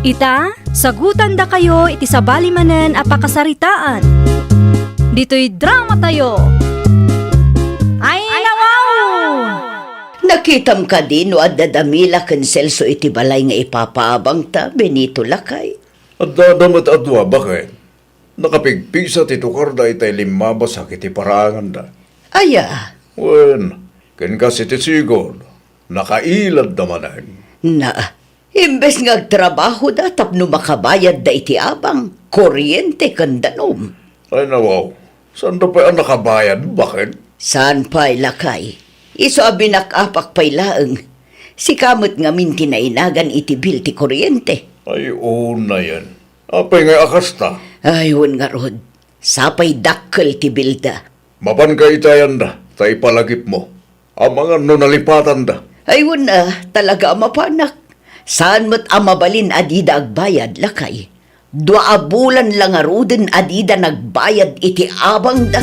Ita, sagutandakayo iti sabali manen a pakasaritaan. Ditoy drama tayo. Ay, nawaw! Nakitam kadi no adda da Mila ken Celso iti balay nga ipapaabangta, Benito, lakay? Adda da met a dua, baket. Nakapigpigsa ti tukarda itay limmabas iti paraanganda. Aya? Wen, ken kas iti sigud, nakailadda manen. Na, imbes nga agtrabahoda tapno makabayadda iti abang, kuryente, ken danum. Ay, nawaw, saanda pay a nakabayad, baket? Saan pay, lakay? Isu a binak-apak pay laeng. Sika met ngamin ti nainagan iti bil ti kuryente. Ay, unayen. Apay ngay a kasta? Ay, wen ngarud. Sapay dakkel ti bilda. Mapanka iti ayanda, ta ipalagipmo. Amangan no nalipatanda. Ay, wen a, talaga a mapanak. Saan met a mabalin a dida agbayad, lakay? Dua a bulan la ngaruden a dida nagbayad iti abangda.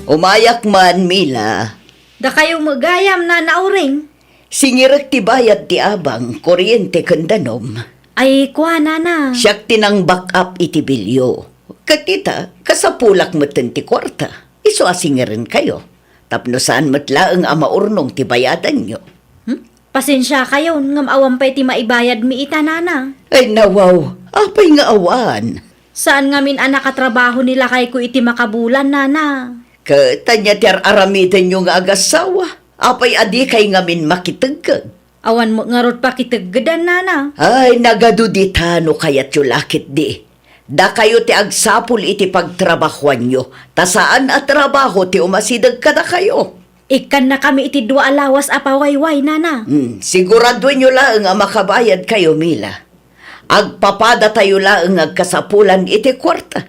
Umayak man, Mila. Dakayo met gayam, Nana Uring. Singirek ti bayad ti abang, kuryente ken danum. Ay, kua, Nana. Siak ti nang-back up iti bilyo. Ket ita, kasapulak metten ti kuarta. Isu a singirenkayo. Tapno saan met laeng a maurnong ti bayadanyo. Hmm? Pasensiakayon, ngem awan pay ti maibayadmi ita, Nana. Ay, nawaw, apay nga awan? Saan ngamin a nakatrabaho ni lakayko iti makabulan, Nana. Ket ania ti ar-aramidenyo nga agassawa? Apay a dikay ngamin makitegged? Awan met ngarud pakiteggedan, Nana. Ay, nagadu dita no kayatyo la ketdi. Dakayo ti agsapul iti pagtrabahoanyo, ta saan a trabaho ti umasideg kadakayo. Ikkannakami iti dua a lawas a pawayway, Nana. Hmm, siguraduenyo laeng a makabayadkayo, Mila. Agpapadatayo laeng nga agkasapulan iti kuarta.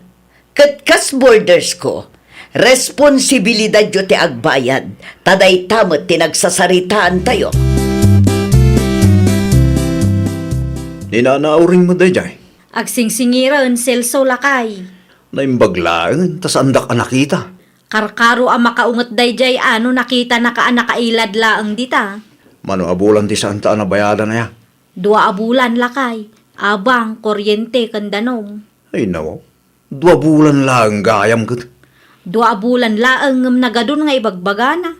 Ket kas boardersko, responsibilidadyo ti agbayad, ta dayta met ti nagsasaritaantayo. Ni Nana Uring met daydiay? Agsingsingiren, Celso, lakay. Naimbag laengen, ta saandak a nakita. Karkaro a makaunget daydiay a no nakitanaka a nakailad laeng dita. Mano a bulan ti saanta a nabayadan aya? Dua a bulan, lakay. Abang, kuryente, ken danum. Ay, nawaw. Dua bulan laeng gayam ket. Dua a bulan laeng ngem nagadun nga ibagbagana.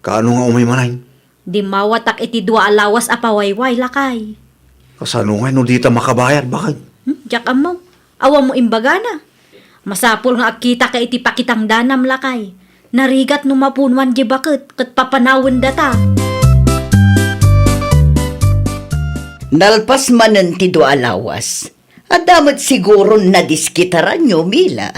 Kaano nga umay manen? Dimmawatak iti dua a lawas a pawayway, lakay. Kasano ngay no dita makabayad, baket? Hmm, diak ammo. Awan mo imbagana. Masapul nga agkitaka iti pakitangdanam, lakay. Narigat no mapunuan di baket ket papanawen data. Nalpas manen ti dua a lawas. Adda met siguron nadiskitaranyo, Mila.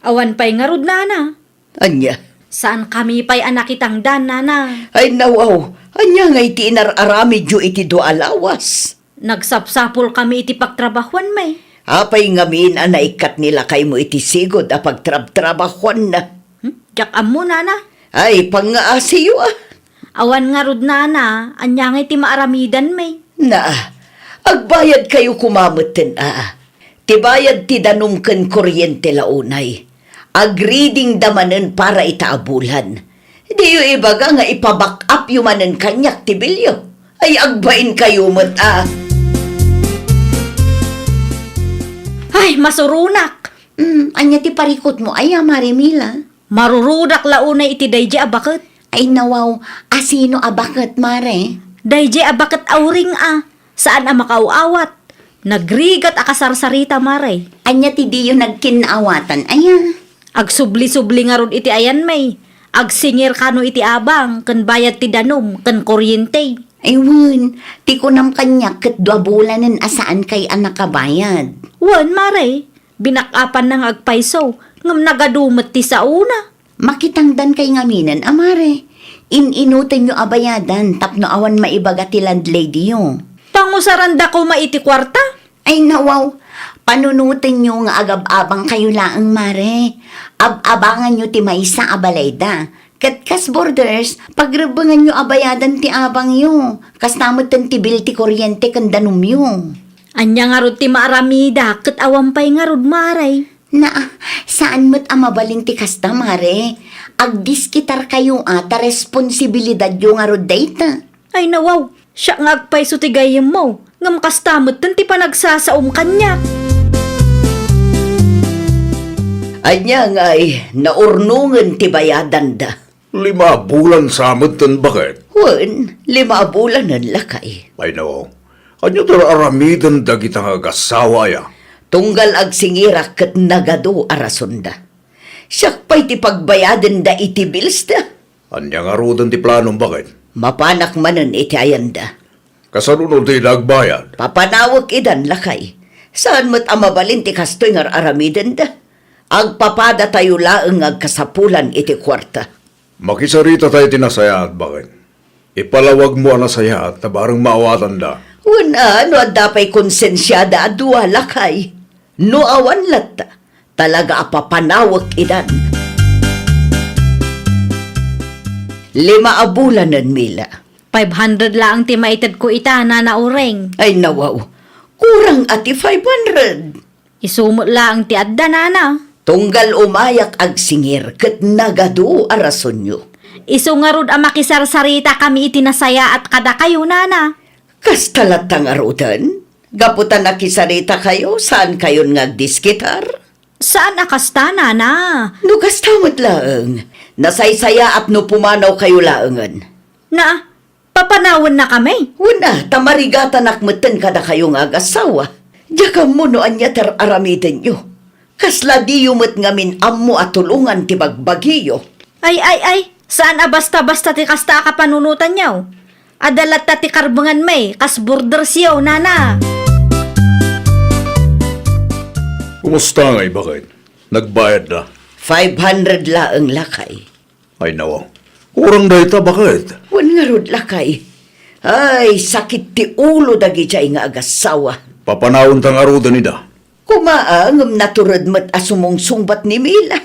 Awan pay ngarud, Nana. Ania? Saankami pay a nakitangdan, Nana. Ay, nawaw, ania ngay ti inar-aramidyo iti dua a lawas? Nagsapsapulkami iti pagtrabahuanmi. Apay ngamin a naikkat ni lakaymo iti sigud a pagtrabtrabahuanna? Hmm? Diak ammo, Nana. Ay, pangngaasiyo, a. Awan ngarud, Nana, ania ngay ti maaramidanmi? Na, agbayadkayo koma metten, a. Ti bayad ti danum ken kuryente la unay. Agreadingda manen para ita a bulan. Diyo ibaga nga ipa-back up yo manen kaniak ti bilyo. Ay, agbainkayo met, a. Ay, masuronak! Mm, ania ti parikutmo aya, Mare Mila? Marurudak la unay iti daydi a baket. Ay, nawaw, asino a baket, Mare? Daydi a baket a uring a, saan a makaaw-awat. Nagrigat a kasarsarita, Mare. Ania ti diyo nagkinnaawatan aya? Agsubli-subli ngarud iti ayanmi. Agsingir kano iti abang, ken bayad ti danum, ken kuryente. Ay, wen, ti kunam kaniak ket dua bulanen a saankay a nakabayad. Wen, Mare, binak-apanna nga agpayso, ngem nagadu met ti saona. Makitangdankay ngaminen a, Mare. In-inutenyo a bayadan tapno awan maibaga ti landladyyo. Pangusaranda koma iti kuarta? Ay, nawaw, panunotenyo nga agab-abangkayo laeng, Mare. Ab-abanganyo ti maysa a balayda. Ket kas boarders, pagrebbenganyo a bayadan ti abangyo. Kasta metten ti bill ti kuryente ken danumyo. Ania ngarud ti maaramida ket awan pay ngarud, Mare? Na, saan met a mabalin ti kasta, Mare. Agdiskitarkayo a ta responsibilidadyo ngarud dayta. Ay, nawaw, siak nga agpayso ti gayyemmo, ngem kasta metten ti panagsasaom kaniak. Ania ngay, naurnongen ti bayadanda? Lima a bulan sa metten, baket? Wen, lima a bulanen, lakay. Ay, nawaw. Ania ti aramiden dagita nga agassawa aya? Tunggal agsingirak ket nagadu a rasonda. Siak pay ti pagbayadenda iti bills da. Ania ngaruden ti planom, baket? Mapanak manen iti ayanda. Kasano no dida agbayad? Papanawek idan, lakay. Saan met a mabalin ti kastoy nga ar-aramidenda. Agpapadatayo laeng nga agkasapulan iti kuarta. Makisarita tayo iti nasayaat, baket. Ipalawagmo a nasayaat ta bareng maawatanda. Wen a, no adda pay konsensiada a dua, lakay. No awan latta, talaga a papanawek idan. Lima a bulanen, Mila. Five hundred laeng ti maitedko ita, Nana Uring. Ay, nawaw. Kurang a ti five hundred. Isu met laeng ti adda, Nana. Tunggal umayak agsingir ket nagadu a rasonyo. Isu ngarud a makisarsaritakami iti nasayaat kadakayo, Nana. Kasta latta ngaruden? Gapu ta nakisaritakayo, saankayon nga agdiskitar? Saan a kasta, Nana. No kasta met laeng, nasaysayaat no pumanawkayo laengen. Na, papanawennakami? Wen a, ta marigatanak metten kadakayo nga agassawa. Diak ammo no ania ti ar-aramidenyo. Kasla diyo met ngamin ammo a tulongan ti bagbagiyo. Ay, ay, ay, saan a basta-basta ti kasta a kapanunotanyo. Adda latta ti karbenganmi, kas bordersyo, Nana. Kumusta ngay, baket? Nagbayadda? Five hundred laeng, lakay. Ay, nawaw. Kurang dayta, baket? Wen ngarud, lakay. Ay, sakit ti ulo dagidiay nga agassawa. Papanawenta ngaruden ida. Koma a, ngem natured met a sumungsungbat ni Mila.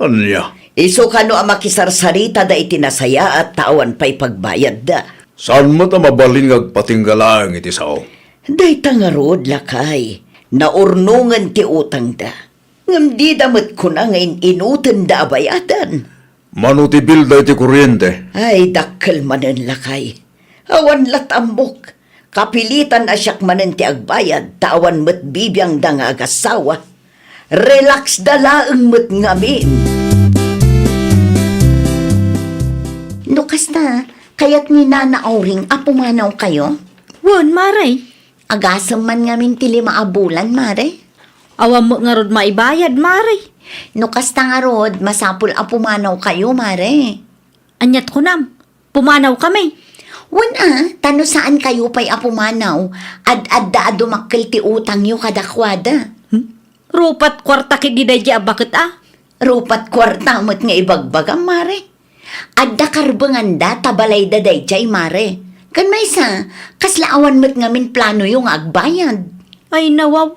Ania? Isu kano a makisarsaritada iti nasayaat ta awan pay pagbayadda. Saan met a mabalin nga agpatingga laeng iti sao? Dayta ngarud, lakay. Naurnongen ti utangda. Ngem dida met kuna nga in-inutenda a bayadan. Mano ti bill daytoy kuriente? Ay, dakkel manen, lakay. Awan lat ammok. Kapilitan a siak manen ti agbayad, ta awan met bibiangda nga agassawa. Relax da laeng met ngamin. No kasta, kayat ni Nana Auring a pumanawkayo? Wen, Mare. Agasem man ngamin ti lima a bulan, Mare. Awan met ngarud maibayad, Mare. No kasta ngarud, masapul a pumanawkayo, Mare. Aniat kunam? Pumanawkami? Wen a, ta no saankayo pay a pumanaw, ad-adda a dumakkel ti utangyo kadakuada. Hmm? Rupat kuarta ketdi daydiay a baket a? Rupat kuarta met nga ibagbagam, Mare. Adda karbenganda ta balayda daydiay, Mare. Ken maysa, kasla awan met ngamin planoyo nga agbayad? Ay, nawaw.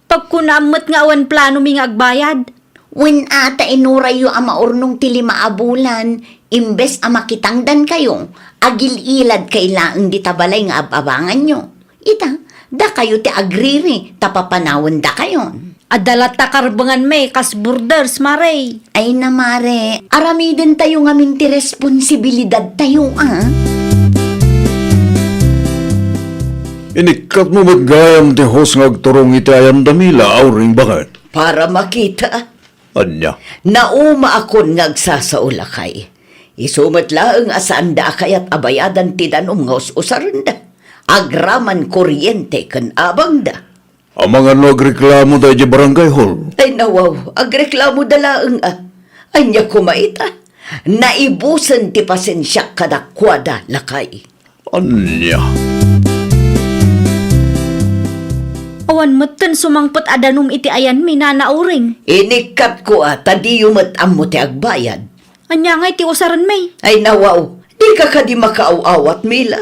Pagkunaam met nga awan planomi nga agbayad. Wen a, ta inurayyo a maurnong ti lima a bulan, imbes a makitangdankayo, agil-iladkay laeng dita balay nga ab-abanganyo. Ita, dakayo ti agriri, ta papanawendakayon. Adda latta karbenganmi kas borders, Mare. Ay na, Mare, aramidentayo ngamin ti responsibilidadtayo, a. Inikkatmo met gayam ti hose nga agturong iti ayanda, Mila, Auring, baket? Para makita. Ania? Naumaakon nga agsasao, lakay. Isu met laeng a saanda a kayat a bayadan ti danum nga us-usarenda, agraman kuriente ken abangda. Amangan no agreklamo daydiay barangay hall? Ay, nawaw, agreklamoda laeng a. Ania koma ita? Naibusen ti pasensiak kadakuada, lakay. Ania? Awan metten sumangpet a danum iti ayanmi, Nana Uring. Inikkatko a ta diyo met ammo ti agbayad. Ania ngay ti usarenmi? Ay, nawaw, dika kadi makaaw-awat, Mila?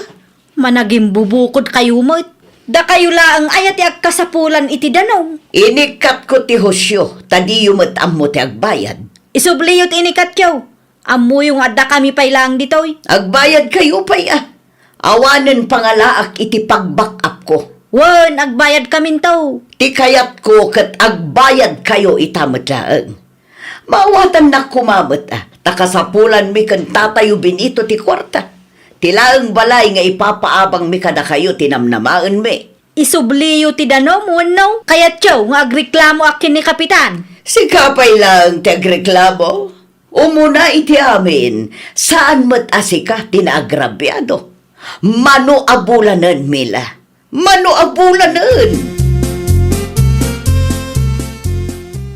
Managimbubukodkayo met. Dakayo laeng aya ti agkasapulan iti danum? Inikkatko ti husyo, ta diyo met ammo ti agbayad. Isubliyo ti inikkatyo. Ammoyo nga adda kami pay laeng ditoy. Agbayadkayo pay a. Awanen pangalaak iti pag-back up ko. Wen, agbayadkaminto. Ti kayatko ket agbayadkayo ita met laeng. Maawatannak koma met a, ta kasapulanmi ken tatayo Benito ti kuarta. Ti laeng balay nga ipapaabangmi kadakayo ti namnamaenmi. Isubliyo ti danum wenno kayatyo nga agreklamoak ken ni Kapitan? Sika pay laeng ti agreklamo. Umuna iti amin, saan met a sika ti naagrabiado. Mano a bulanen, Mila. Mano a bulanen!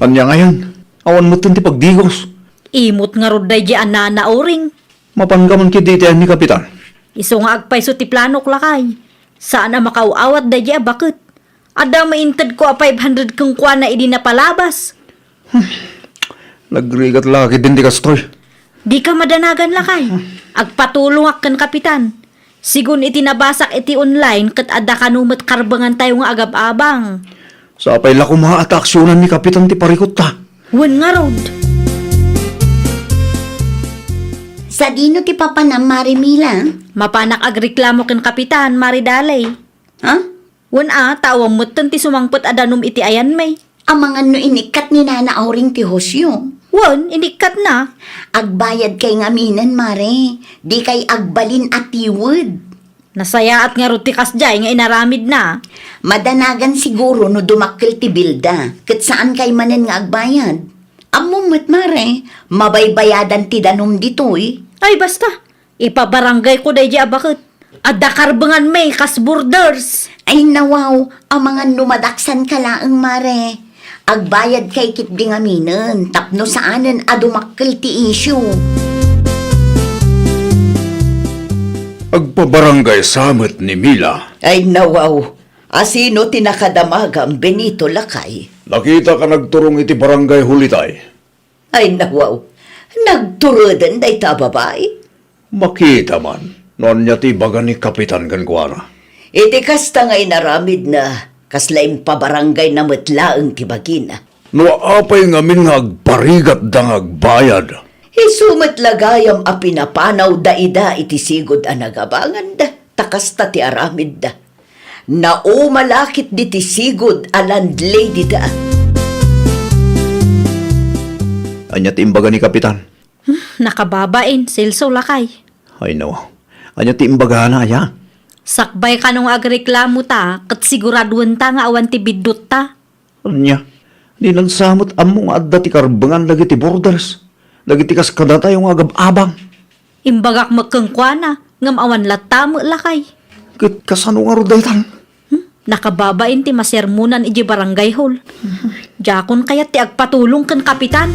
Ania ngayen? Awan metten ti pagdigos. Imot ngarud daydi a nanauring. Mapanka man ketdi iti ayan ni Kapitan? Isu nga agpayso ti planok, lakay. Saan a makaaw-awat daydi a baket. Adda maintedko a five hundred kenkuana idi napalabas. Nagrigat la ketdin ti kastoy. Dika madanagan, lakay. Agpatulongak ken Kapitan. Sigun iti nabasak iti online ket adda kano met karbengantayo nga agab-abang. Sapay la koma a ta aksionan ni Kapitan ti parikutta. Wen ngarud. Sadino ti papanam, Mare Mila? Mapanak agreklamo ken Kapitan, Mare Daley. Ha? Wen a, ta awan metten ti sumangpet a danum iti ayanmi. Amangan no inikkat ni Nana Auring ti husyo. Wen, inikkatna. Agbayadkay ngaminen, Mare. Dikay agbalin a tiwed. Nasayaat ngarud ti kasdiay nga inaramidna. Madanagan siguro no dumakkel ti bilda, ket saankay manen nga agbayad. Ammom met, Mare, mabaybayadan ti danum ditoy. Ay, basta. Ipabaranggayko daydi a baket. Adda karbenganmi kas borders. Ay, nawaw, amangan no madaksanka laeng, Mare. Agbayadkay ketdi ngaminen tapno saanen a dumakkel ti issue. Agpabaranggay sa met ni Mila. Ay, nawaw. Asino ti nakadamagam, Benito, lakay? Nakitak a nagturong iti barangay hall itay. Ay, nawaw. Nagtureden dayta a babai? Makita man no ania ti ibaga ni Kapitan kenkuana. Iti kasta nga inaramidna, kasla impabaranggayna met laeng ti bagina. No apay ngamin nga agparigatda nga agbayad? Isu met la gayam a pinapanawda ida iti sigud a nagabanganda, ta kasta ti aramidda. Nauma la ketdi ti sigud a landladyda. Ania ti imbaga ni Kapitan? Hmm, nakababain, Celso, lakay. Ay, no. Ania ti imbagana, aya? Sakbay kano nga agreklamo ta, ket siguraduenta nga awan ti biddutta. Ania? Di nagsamet ammo nga adda ti karbengan dagiti borders, dagiti kas kadatayo nga agab-abang. Imbagak met kenkuana, ngem awan latta met, lakay. Ket kasano ngarud daytan? Hmm? Nakababain ti masermonan idiay barangay hall. Diakon kayat ti agpatulong ken Kapitan.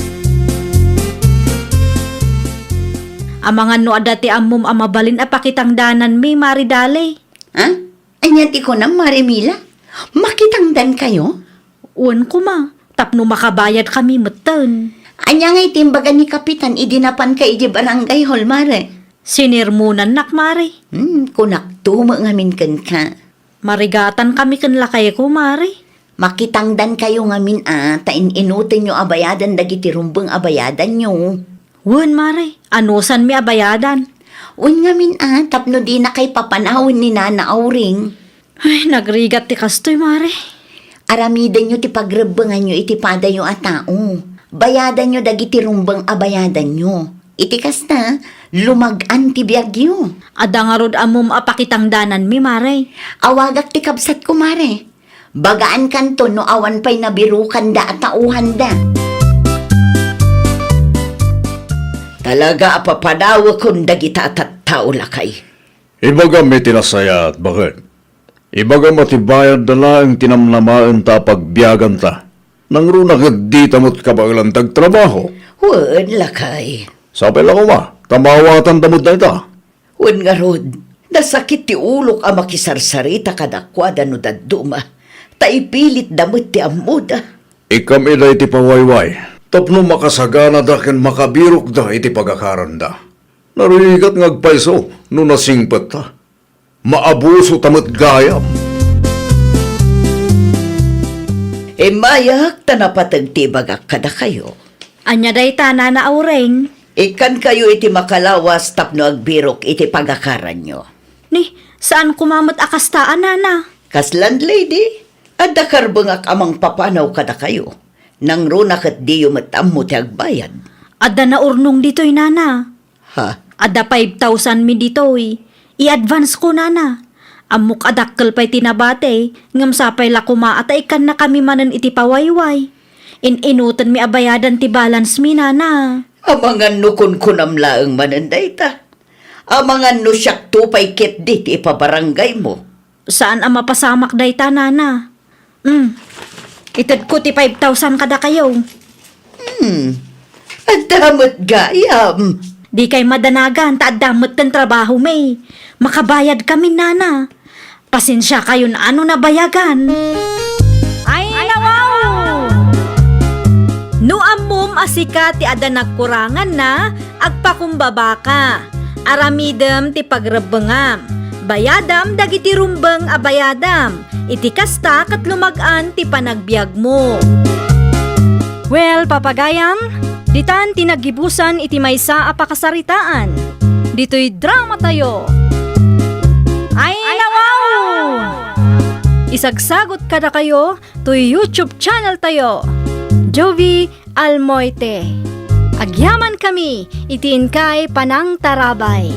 Amangan no adda ti ammom a mabalin a pakitangdananmi, Mare Daley. Ha? Ania ti kunam, Mare Mila? Makitangdankayo? Wen koma, tapno makabayadkami metten. Ania ngay ti imbaga ni Kapitan idi napanka idiay barangay hall, Mare? Sinermonannak, Mare. Hmm, kunakto met ngamin kenka. Marigatankami ken lakayko, Mare. Makitangdankayo ngamin a, ta in-inutenyo a bayadan dagiti rumbeng a bayadanyo. Wen, Mare, anusanmi a bayadan. Wen ngamin a, tapno dinakay papanawen ni Nana Auring. Ay, nagrigat ti kastoy, Mare. Aramidenyo ti pagrebbenganyo iti padayo a tao. Bayadanyo dagiti rumbeng a bayadanyo. Iti kasta, lumag-an ti biagyo. Adda ngarud ammom a pakitangdananmi, Mare. Awagak ti kabsatko, Mare. Bagaankanto no awan pay nabirokanda a taohanda. Talaga a papanawekon dagita a tattao, lakay. Ibagam iti nasayaat, baket. Ibagam a ti bayadda laeng ti namnamaenta a pagbiaganta. Nangruna ket dita met kabaelan ti agtrabaho. Wen, lakay. Sapay la koma, ta maawatanda met dayta. Wen ngarud, nasakit ti ulok a makisarsarita kadakuada no dadduma, ta ipilitda met ti ammoda. Ikkam ida iti pawayway, tapno makasaganada ken makabirokda iti pagakaranda. Narigat nga agpayso no nasingpetta. Maabusota met gayam. Immayak ta napateg ti ibagak kadakayo. Ania dayta, Nana Aureng? Ikkankayo iti makalawas tapno agbirok iti pagakaranyo. Ni, saan koma met a kasta a, Nana? Kas landlady, adda karbengak a mangpapanaw kadakayo. Nangruna ket diyo met ammo ti agbayad. Adda naurnong ditoy, Nana. Ha? Adda five thousand mi ditoy. I-advance ko, Nana. Ammok a dakkel pay ti nabati, ngem sapay la koma a ta ikkannakami manen iti pawayway. In-inutenmi a bayadan ti balance mi, Nana. Amangan no kunkunam laeng manen dayta. Amangan no siakto pay ketdi ti ipabarangaymo. Saan a mapasamak dayta, Nana. Hmm. Itedko ti five thousand kadakayo. Hmm. Adda met gayam. Dikay madanagan ta adda metten trabahomi. Makabayadkami, Nana. Pasensiakayon a no nabayagan. Ay, nawaw! No ammom a sika ti adda nagkuranganna, agpakumbabaka. Aramidem ti pagrebbengam. Bayadam dagiti rumbeng a bayadam. Iti kasta ket lumag-an ti panagbiagmo. Well, papagayam, ditan ti naggibusan iti maysa a pakasaritaan. Ditoy dramatayo. Ay, nawaw! Isagsagot kadakayo toy YouTube channel tayo, Jovie Almoite. Agyamankami iti inkay panangtarabay.